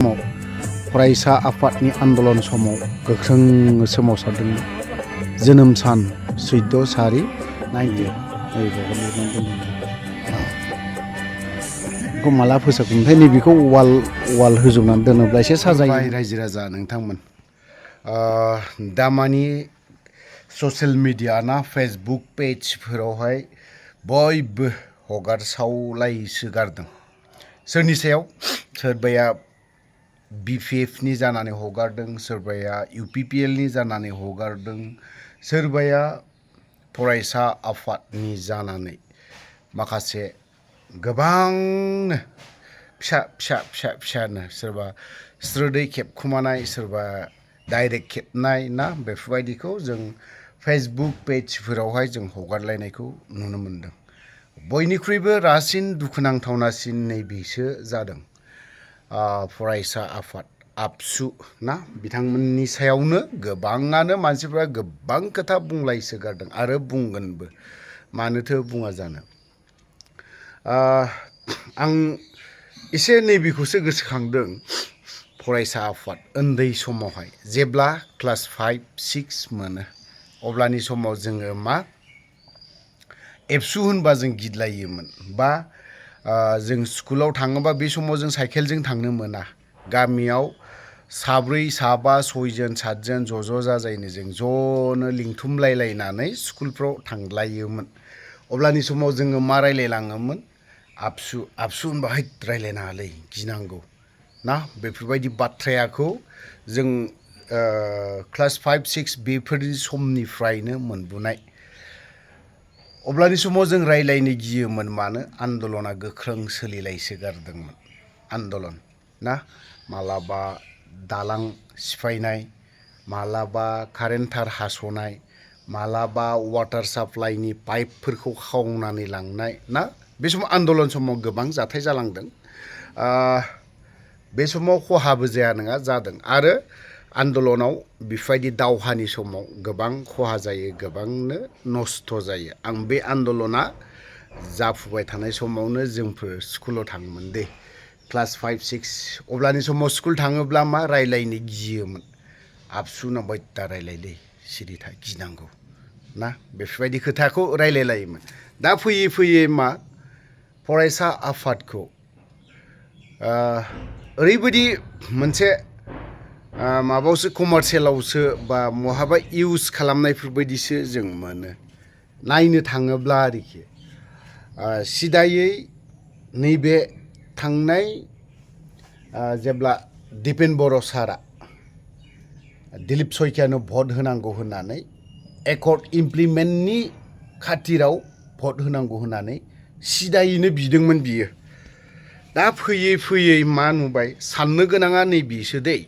फरायसा आफादनि आन्दलन समाव गोख्रों सोमावसारदोंमोन। जोनोम सान 14 सारि 90 माला फोसाबगोन ओमफ्राय नैबेखौ वाल होजोबनानै दोनोब्ला एसे साजायो। रायजो राजा नोंथांमोन दामानि ससियेल मिडिया ना फेसबुक पेजफोरावहाय बयबो हगारसावलायसोगारदों। सोरनि सायाव? सोरबाया BPFनि जानानै हगारदों, सोरबाया UPPLनि जानानै हगारदों, सोरबाया फरायसा आफादनि जानानै माखासे गोबांनो फिसानो सोरबा स्रोदै खेबखुमानाय, सोरबा डाइरेक्ट खेबनाय ना बेफोरबायदिखौ जों फेसबुक पेजफोरावहाय जों हगारलायनायखौ नुनो मोनदों। बयनिख्रुइबो रासिन दुखुनांथावनासिन नैबेसो जादों फरायसा आफाद आबसु ना बिथांमोननि सायावनो गोबाङानो मानसिफ्रा गोबां खोथा बुंलायसोगारदों आरो बुंगोनबो। मानोथो बुङा जानो। आं एसे नैबेखौसो गोसोखांदों। फरायसा आफाद उन्दै समावहाय जेब्ला क्लास 5-6 मोनो अब्लानि समाव जोङो मा एबसु होनबा जों गिदलायोमोन। बा जों स्कुलाव थाङोबा बे समाव जों साइकेलजों थांनो मोना। गामियाव 7 साबा 6 7 ज' जाजायनो जों ज'नो लिंथुमलायलायनानै स्कुलफ्राव थांलायोमोन। अब्लानि समाव जोङो मा रायलायलाङोमोन? आबसु होनबा हैद रायलायनाङालै गिनांगौ ना बेफोरबायदि बाथ्रायाखौ जों क्लास 5-6 बेफोरनि समनिफ्रायनो मोनबोनाय। अब्लानि समाव जों रायलायनो गियोमोन। मानो? आन्दलना गोख्रों सोलिलायसोगारदोंमोन। आन्दलन ना मालाबा दालां सिफायनाय, मालाबा कारेन्ट थार हास'नाय, मालाबा वाटार साप्लाइनि पाइपफोरखौ खावनानै लांनाय ना बे समाव आन्दलन समाव गोबां जाथाय जालांदों। बे समाव खहाबो जाया नङा जादों। आरो आन्दलनाव बेफोरबायदि दावहानि समाव गोबां खहा जायो, गोबांनो नस्थ' जायो। आं बे आन्दलना जाफुबाय थानाय समावनो जोंफोर स्कुलाव थाङोमोन दे क्लास 5-6 अब्लानि समाव स्कुल थाङोब्ला मा रायलायनो गियोमोन। आबसु नांबाय दा रायलायलै सिरि था गिनांगौ ना बेफोरबायदि खोथाखौ रायलायलायोमोन। दा फैयै फैयै मा फरायसा आफादखौ ओरैबायदि मोनसे माबायावसो कमार्सियेलावसो बा बहाबा इउज खालामनायफोरबायदिसो जों मोनो। नायनो थाङोब्ला आरोखि सिदायै नैबे थांनाय जेब्ला दिपेन बर' सारा दिलीप सयखियानो भट होनांगौ होननानै एकर्ड इमप्लिमेन्टनि खाथिराव भट होनांगौ होननानै सिदायैनो बिदोंमोन बियो। दा फैयै फैयै मा नुबाय? साननो गोनाङा नैबेसो दै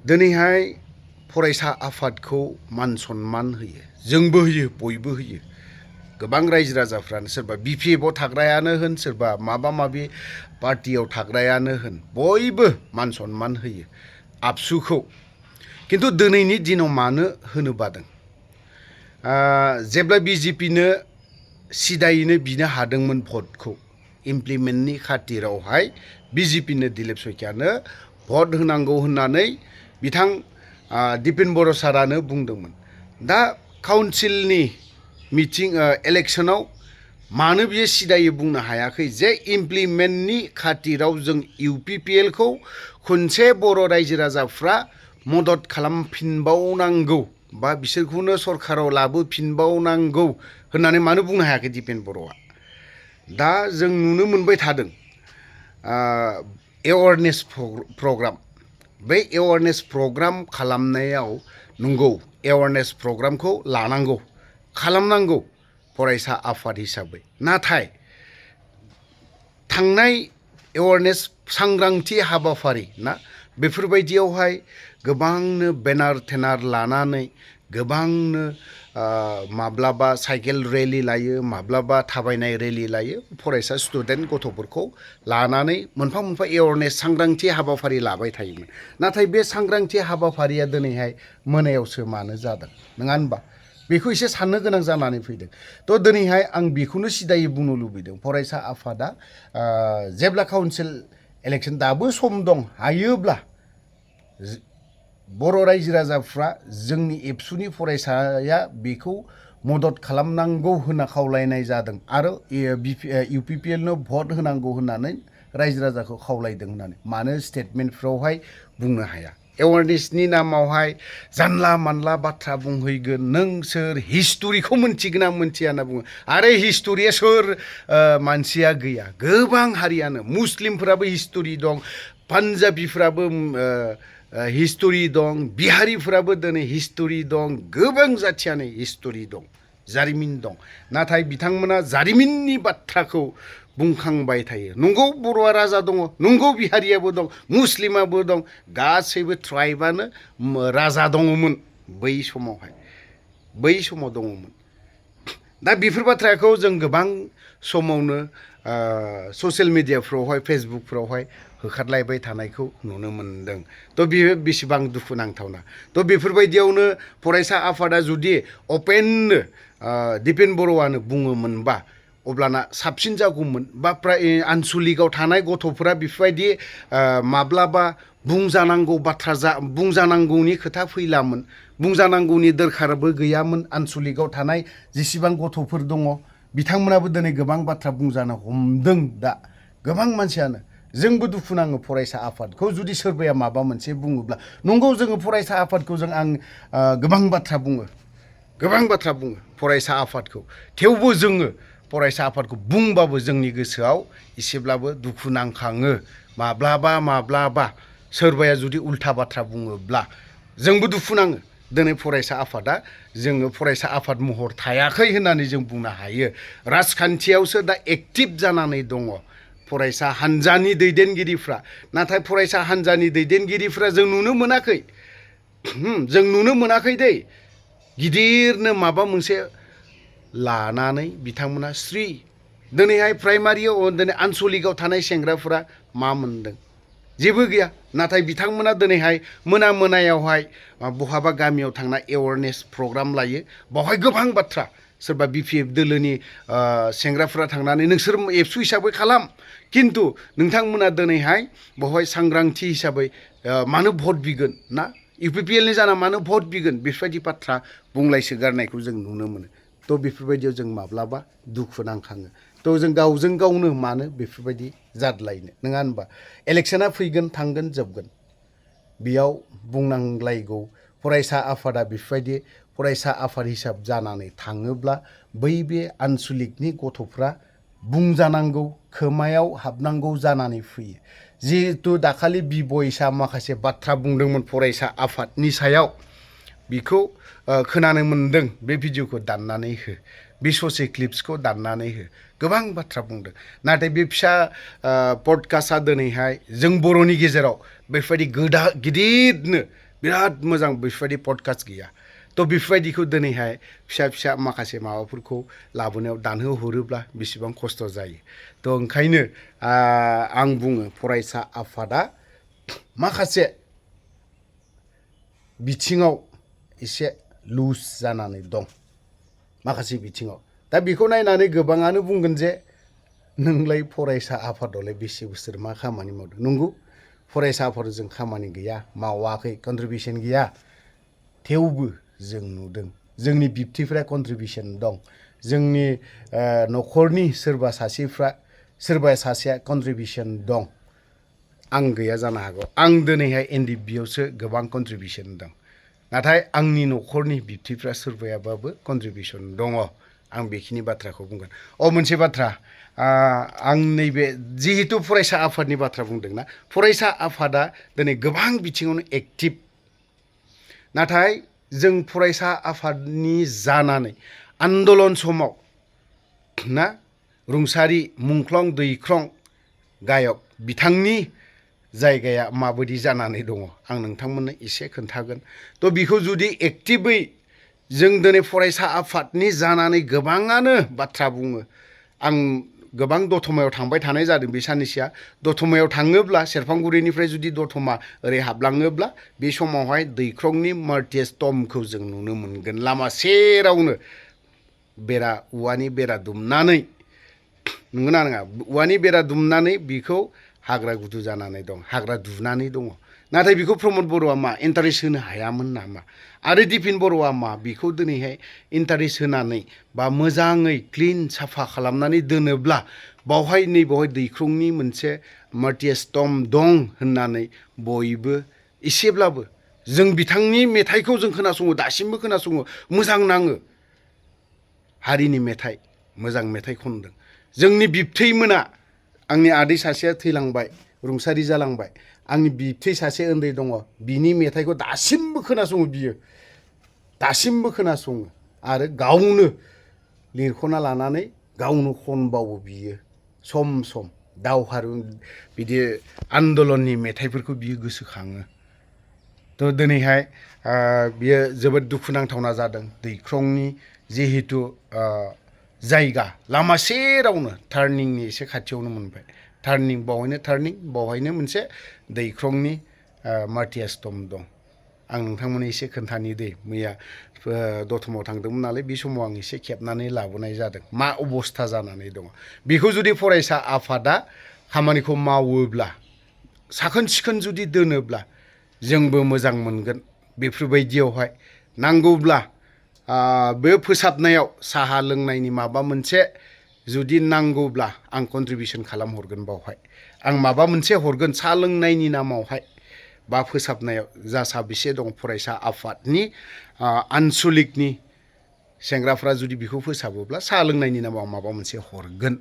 दिनैहाय फरायसा आफादखौ मान सनमान होयो, जोंबो होयो, बयबो होयो। गोबां रायजो राजाफ्रानो सोरबा BPFआव थाग्रायानो होन, सोरबा माबा माबि पार्टियाव थाग्रायानो होन बयबो मान सनमान होयो आबसुखौ। खिन्थु दिनैनि दिनाव मानो होनो बादों? जेब्ला BJPनो सिदायैनो बिनो हादोंमोन भटखौ इमप्लिमेन्टनि खाथिरावहाय BJPनो दिलीप सयखियानो भट होनांगौ होननानै बिथां दिपेन बर' सारानो बुंदोंमोन। दा काउन्सिलनि मिटिं इलेक्सनाव मानो बियो सिदायै बुंनो हायाखै जे इमप्लिमेन्टनि खाथिराव जों UPPLखौ खनसे बर' रायजो राजाफ्रा मदद खालामफिनबावनांगौ बा बिसोरखौनो सरकाराव लाबोफिनबावनांगौ होननानै मानो बुंनो हायाखै दिपेन बर'आ? दा जों नुनो मोनबाय थादों एवारनेस प्रग्राम। बे एवारनेस प्रग्राम खालामनायाव नंगौ एवारनेस प्रग्रामखौ लानांगौ, खालामनांगौ फरायसा आफाद हिसाबै। नाथाय थांनाय एवारनेस सांग्रांथि हाबाफारि ना बेफोरबायदियावहाय गोबांनो बेनार थेनार लानानै गोबांनो माब्लाबा साइकेल रेलि लायो, माब्लाबा थाबायनाय रेलि लायो। फरायसा स्टुडेन्ट गथ'फोरखौ लानानै मोनफा मोनफा एवारनेस सांग्रांथि हाबाफारि लाबाय थायोमोन। नाथाय बे सांग्रांथि हाबाफारिया दिनैहाय मोनायावसो मानो जादों नङा होनबा? बेखौ एसे साननो गोनां जानानै फैदों। थ' दिनैहाय आं बेखौनो सिदायै बुंनो लुबैदों फरायसा आफादा जेब्ला काउन्सिल इलेक्सन दाबो सम दं हायोब्ला बर' रायजो राजाफ्रा जोंनि एबसुनि फरायसाया बेखौ मदद खालामनांगौ होनना खावलायनाय जादों आरो UPPLनो भट होनांगौ होननानै रायजो राजाखौ खावलायदों होननानै मानो स्टेटमेन्टफ्रावहाय बुंनो हाया एवारनेसनि नामावहाय जानला मानला बाथ्रा बुंहैगोन नों सोर हिस्ट'रिखौ मोनथिगोन ना मोनथिया होनना बुङो आरो हिस्ट'रिया सोर मानसिया गैया गोबां हारियानो मुस्लिमफोराबो हिस्ट'रि दं पान्जाबिफ्राबो हिस्ट'रि दं बिहारिफोराबो दिनै हिस्ट'रि दं गोबां जाथियानो हिस्ट'रि दं जारिमिन दं नाथाय बिथांमोना जारिमिननि बाथ्राखौ बुंखांबाय थायो नंगौ बर'आ राजा दङ नंगौ बिहारियाबो दं मुस्लिमाबो दं गासैबो ट्राइबानो राजा दङमोन बै समाव दङमोन दा बेफोर बाथ्राखौ जों गोबां समावनो ससियेल मिडियाफ्रावहाय फेसबुकफ्रावहाय होखारलायबाय थानायखौ नुनो मोनदों थ' बेयो बेसेबां दुखुनांथावना थ' बेफोरबायदियावनो फरायसा आफादा जुदि अपेननो दिपेन बर'आनो बुङोमोनबा अब्लाना साबसिन जागौमोन बा प्राय आनसलिकआव थानाय गथ'फोरा बेफोरबायदि माब्लाबा बुंजानांगौ बाथ्रा बुंजानांगौनि खोथा फैलामोन बुंजानांगौनि दरखारबो गैयामोन आनसलिकआव थानाय जेसेबां गथ'फोर दङ बिथांमोनाबो दिनै गोबां बाथ्रा बुंजानो हमदों दा गोबां मानसियानो जोंबो दुखु नाङो फरायसा आफादखौ जुदि सोरबाया माबा मोनसे बुङोब्ला नंगौ जोङो फरायसा आफादखौ आं गोबां बाथ्रा बुङो फरायसा आफादखौ थेवबो जोङो फरायसा आफादखौ बुंबाबो जोंनि गोसोआव एसेब्लाबो दुखु नांखाङो माब्लाबा सोरबाया जुदि उल्था बाथ्रा बुङोब्ला जोंबो दुखु नाङो दिनै फरायसा आफादा जोङो फरायसा आफाद महर थायाखै होननानै जों बुंनो हायो राजखान्थियावसो दा एक्टिभ जानानै दङ फरायसा हान्जानि दैदेनगिरिफ्रा नाथाय फरायसा हान्जानि दैदेनगिरिफ्रा जों नुनो मोनाखै दै गिदिरनो माबा मोनसे लानानै बिथांमोना स्रि दिनैहाय प्राइमारियाव दिनै आनसलिकआव थानाय सेंग्राफोरा मा मोनदों जेबो गैया नाथाय बिथांमोना दिनैहाय मोनायावहाय बहाबा गामियाव थांना एवारनेस प्रग्राम लायो बावहाय गोबां बाथ्रा सोरबा BPF दोलोनि सेंग्राफोरा थांनानै नोंसोर एबसु हिसाबै खालाम खिन्थु नोंथांमोना दिनैहाय बावहाय सांग्रांथि हिसाबै मानो भट बिगोन ना UPPLनि जाना मानो भट बिगोन बेफोरबायदि बाथ्रा बुंलायसोगारनायखौ जों नुनो मोनो थ' बेफोरबायदियाव जों माब्लाबा दुखु नांखाङो थ' जों गावजों गावनो मानो बेफोरबायदि जादलायनो नङा होनबा इलेक्सना फैगोन थांगोन जोबगोन बेयाव बुंनांलायगौ फरायसा आफादा बेफोरबायदि फरायसा आफाद हिसाब जानानै थाङोब्ला बै बे आनसलिकनि गथ'फ्रा बुंजानांगौ खोमायाव हाबनांगौ जानानै फैयो जिहेतु दाखालि बिबयसा माखासे बाथ्रा बुंदोंमोन फरायसा आफादनि सायाव बिखौ खोनानो मोनदों बे भिडिअखौ दाननानै हो बे ससे क्लिप्सखौ दाननानै हो गोबां बाथ्रा बुंदों नाथाय बे फिसा पडकास्टआ दिनैहाय जों बर'नि गेजेराव बेफोरबायदि गिदिरनो बिराद मोजां बेफोरबायदि पडकास्ट गैया थ' बेफोरबायदिखौ दिनैहाय फिसा माखासे माबाफोरखौ लाबोनायाव दानहोहरोब्ला बेसेबां खस्थ' जायो थ' ओंखायनो आं बुङो फरायसा आफादा माखासे बिथिङाव एसे लुज जानानै दं माखासे बिथिङाव दा बेखौ नायनानै गोबाङानो बुंगोन जे नोंलाय फरायसा आफादावलाय बेसे बोसोर मा खामानि मावदों नंगौ फरायसा आफादाव जों खामानि गैया मावाखै कन्ट्रिबिउसन गैया थेवबो जों नुदों जोंनि बिबथिफ्रा कन्ट्रिबिउसन दं जोंनि न'खरनि सोरबा सासेया कन्ट्रिबिउसन दं आं गैया जानो हागौ आं दिनैहाय NDBआवसो गोबां कन्ट्रिबिउसन दं नाथाय आंनि न'खरनि बिबथिफ्रा सोरबायाबाबो कन्ट्रिबिउसन दङ आं बेखिनि बाथ्राखौ बुंगोन मोनसे बाथ्रा आं नैबे जिहेतु फरायसा आफादनि बाथ्रा बुंदोंना फरायसा आफादा दिनै गोबां बिथिङावनो एक्टिभ नाथाय जों फरायसा आफादनि जानानै आन्दलन समाव ना रुंसारि मुंख्लं दैख्लं गायक बिथांनि जायगाया माबायदि जानानै दङ आं नोंथांमोननो एसे खोन्थागोन थ' बेखौ जुदि एक्टिभै जों दिनै फरायसा आफादनि जानानै गोबाङानो बाथ्रा बुङो आं गोबां दतमायाव थांबाय थानाय जादों बे साननैसोआ दतमायाव थाङोब्ला सेरफांगुरिनिफ्राय जुदि दतमा ओरै हाबलाङोब्ला बे समावहाय दैख्रंनि मार्टियास टम्बखौ जों नुनो मोनगोन लामा सेरावनो औवानि बेरा दुमनानै नंगौना नङा औवानि बेरा दुमनानै बेखौ हाग्रा गुदु जानानै दं हाग्रा दुनानै दङ नाथाय बेखौ प्रमद बर'आ मा इन्टारेस्ट होनो हायामोन नामा आरो दिपिन बर'आ मा बेखौ दिनैहाय इन्टारेस्ट होनानै बा मोजाङै क्लिन साफा खालामनानै दोनोब्ला बावहाय दैख्रंनि मोनसे मार्टियास टम दं होननानै बयबो एसेब्लाबो जों बिथांनि मेथाइखौ जों खोनासङो दासिमबो खोनासङो मोजां नाङो हारिनि मेथाइ मोजां मेथाइ खनदों जोंनि बिबथैमोना आंनि आदै सासेया थैलांबाय रुंसारि जालांबाय आंनि बिबथै सासे उन्दै दङ बिनि मेथाइखौ दासिमबो खोनासङो बियो दासिमबो खोनासङो आरो गावनो लिरख'ना लानानै गावनो खनबावो बियो सम सम दावहारु बिदि आन्दलननि मेथाइफोरखौ बियो गोसोखाङो थ' दिनैहाय बियो जोबोद दुखुनांथावना जादों दैख्रंनि जिहेतु जायगा लामा सेरावनो टार्निंनि एसे खाथियावनो मोनबाय टार्निं बावहायनो मोनसे दैख्रंनि मार्टियास टम दं आं नोंथांमोननो एसे खोन्थानि दे मैया दतमायाव थांदोंमोन नालाय बे समाव आं एसे खेबनानै लाबोनाय जादों मा अबस्था जानानै दङ बेखौ जुदि फरायसा आफादा खामानिखौ मावोब्ला साखोन सिखोन जुदि दोनोब्ला जोंबो मोजां मोनगोन बेफोरबायदियावहाय नांगौब्ला बे फोसाबनायाव साहा लोंनायनि माबा मोनसे जुदि नांगौब्ला आं कन्ट्रिबिउसन खालामहरगोन बावहाय आं माबा मोनसे हरगोन साहा लोंनायनि नामावहाय बा फोसाबनायाव जा साबेसे दं फरायसा आफादनि आनसलिकनि सेंग्राफ्रा जुदि बेखौ फोसाबोब्ला साहा लोंनायनि नामाव माबा मोनसे हरगोन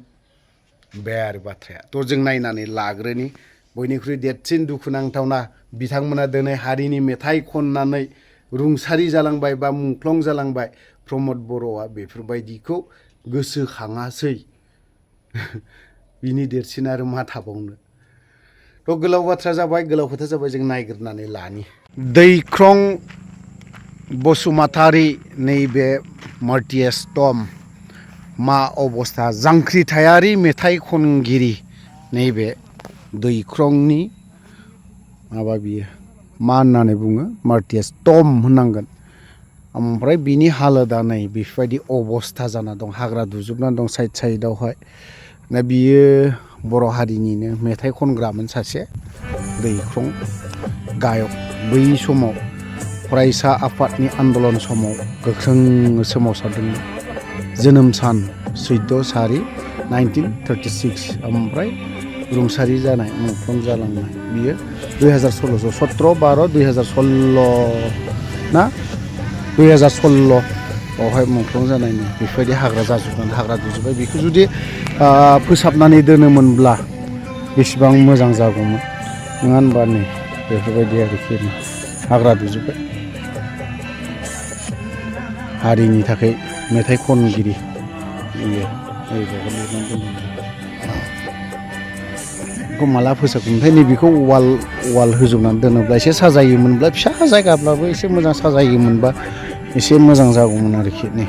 बे आरो बाथ्राया थ' जों नायनानै लाग्रोनि बयनिख्रुइ देरसिन दुखुनांथावना बिथांमोना दिनै हारिनि मेथाइ खननानै रुंसारि जालांबाय बा मुंख्लं जालांबाय प्रमद बर'आ बेफोरबायदिखौ गोसोखाङासै बिनि देरसिन आरो मा थाबावनो थ' गोलाव बाथ्रा जाबाय गोलाव खोथा जाबाय जों नायग्रोनानै लानि दैख्रं बसुमतारी नैबे मार्टियास टम मा अबस्था जांख्रिथायारि मेथाइ खनगिरि नैबे दैख्रंनि माबा बियो मा होननानै बुङो मार्टियास टम होननांगोन ओमफ्राय बिनि हालोदा नै बेफोरबायदि अबस्था जाना दं हाग्रा दुजोबना दं साइडआवहाय दा बियो बर' हारिनिनो मेथाइ खनग्रामोन सासे दैख्रं गायक बै समाव फरायसा आफादनि आन्दलन समाव गोख्रों सोमावसारदोंमोन जोनोम सान 14/4/1936 ओमफ्राय रुंसारि जानाय मुंख्लं जालांनाय बियो 2016 17/12/2016 ना 2016 बावहाय मुंख्लं जानायनि बेफोरबायदि हाग्रा जाजोबनानै हाग्रा दुजोब्बाय बेखौ जुदि फोसाबनानै दोनोमोनब्ला बेसेबां मोजां जागौमोन नङा होनबा नै बेफोरबायदि आरोखि हाग्रा दुजोब्बाय हारिनि थाखाय मेथाइ खनगिरि बियो बेखौ माला फोसाबगोनथाय नैबेखौ वाल होजोबनानै दोनोब्ला एसे साजायोमोनब्ला फिसा जायगाब्लाबो एसे मोजां साजायोमोनबा एसे मोजां जागौमोन आरोखि नै